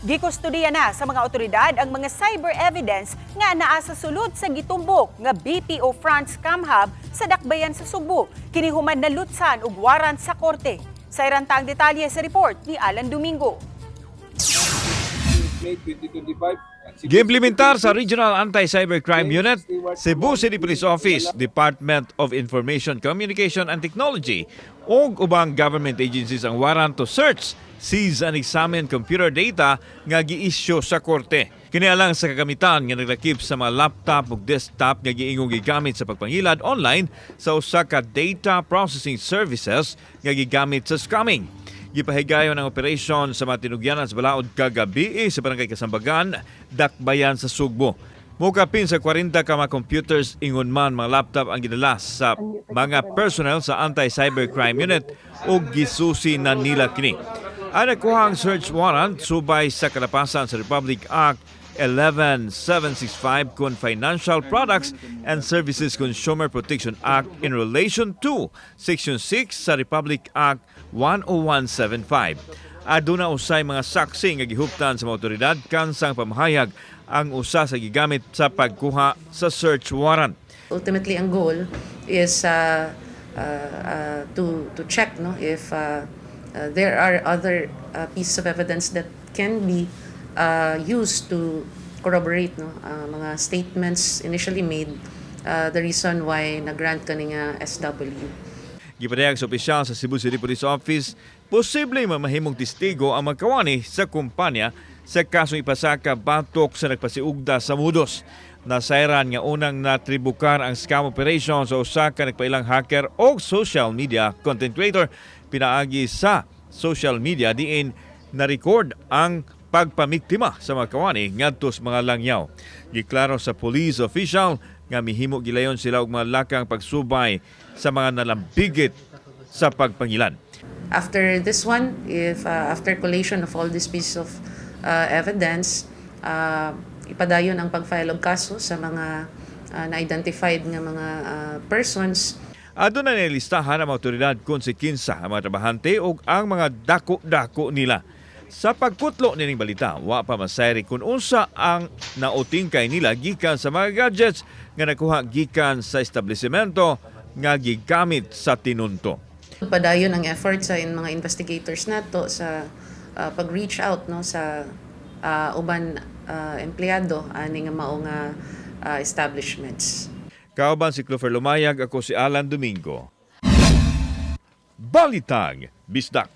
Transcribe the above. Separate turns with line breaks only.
Gikustudiya na sa mga otoridad ang mga cyber evidence nga naa sa sulod sa gitumbok nga BPO front scam hub sa Dakbayan sa Sugbo. Kini human nalutsan og warrant sa korte. Sayran ta ang detalye sa report ni Alan Domingo.
May 2025. At si
Giimplementar sa Regional Anti-Cybercrime Unit, Cebu City Police Office, Department of Information, Communication and Technology ug ubang government agencies ang warrant to search, seize and examine computer data nga gi-issue sa korte. Kini alang sa kagamitan nga naglakip sa mga laptop ug desktop nga giingong gigamit sa pagpangilad online sa usa ka data processing services nga gigamit sa scamming. Gipahigayon ang operasyon sa mga tinugyanan sa balaod kagabi sa Barangay Kasambagan, Dakbayan sa Sugbo. Mukapin sa 40 ka mga computers, ingon man mga laptop, ang gidala sa mga personnel sa Anti-Cybercrime Unit ug gisusi na nila kini. Ang nakuha ang search warrant subay sa kalapasan sa Republic Act 11765 kon Financial Products and Services Consumer Protection Act in relation to Section 6 sa Republic Act 10175. Aduna usay mga saksi nga gihuptan sa mga otoridad kansang pamahayag ang usa sa gigamit sa pagkuha sa search warrant.
Ultimately, ang goal is to check, no, if there are other pieces of evidence that can be used to corroborate, no, mga statements initially made, the reason why na-grant kani nga SW.
Gipadayag sa opisyal sa Cebu City Police Office, posible mamahimong testigo ang mga kawani sa kumpanya sa kasong ipasaka batok sa nagpasiugda sa modus. Nasayran nga unang natribukar ang scam operation sa usa ka nagpailang hacker o social media content creator pinaagi sa social media diin na-record ang pagpamiktima sa mga kawani ngadto sa mga langyaw. Giklaro sa police official nga mihimo gilayon sila og mga lakang pagsubay sa mga nalambigit sa pagpangilad.
After this one, if after collation of all these pieces of evidence, ipadayon ang pag-file og kaso sa mga na-identified nga mga persons.
Aduna na listahan ang mga otoridad kung si kinsa ang mga trabahante o ang mga dako-dako nila. Sa pagputlo nining balita, wa pa masayri kung unsa ang nautingkay nila gikan sa mga gadgets nga nakuha gikan sa establishmento nga gigamit sa tinunto.
Padayon ang effort sa mga investigators nato sa pag-reach out, no, sa uban empleyado ani nga mao nga establishments.
Kauban si Clover Lumayag, ako si Alan Domingo. Balitang Bisdak.